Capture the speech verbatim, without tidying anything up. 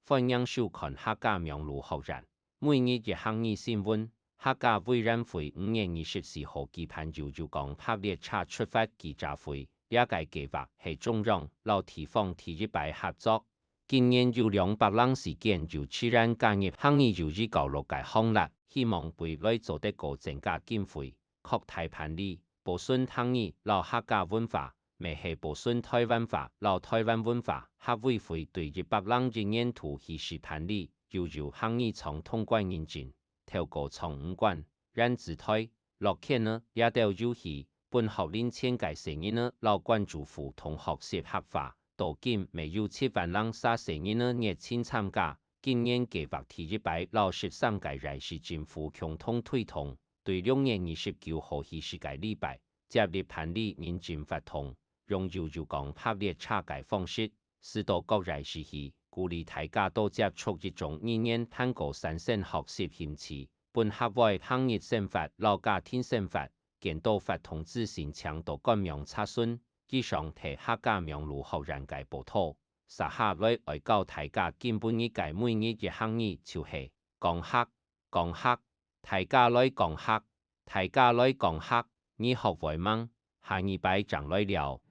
歡迎收看客家網路學院。每日一客語新聞，客家委員會五月二十四號舉辦由有光白列車出發記者會。這个計畫係中央摎地方第一擺合作。今年有兩百零四間幼稚園加入客語幼兒教育个行列，希望未來做得過增加經費，擴大辦理，保存客語摎客家文化，乜係保存台灣話摎台灣文化。客委會對一百零一年度起始辦理幼幼客語唱通關認證，透過唱五關、原子台、樂天呢這兜遊戲，分學齡層个細人仔摎關注互動學習客話。到今乜有七萬零儕細人仔熱情參加。今年計畫第一擺摎十三个縣市政府共同推動，對六月二十九號起始个禮拜，接力辦理認證活動，用幼幼光白列車个方式，駛到各縣市去，鼓勵大家多接觸一種語言，通過產生學習興趣，分學會、客語生活摎家庭生活，更多活動資訊請到官網查詢。以上係客家網路學院个報導。接下來愛教大家今晡日个每日一客語，就係講客，講客，大家來講客，大家來講客，你學會吂？下二擺正來尞。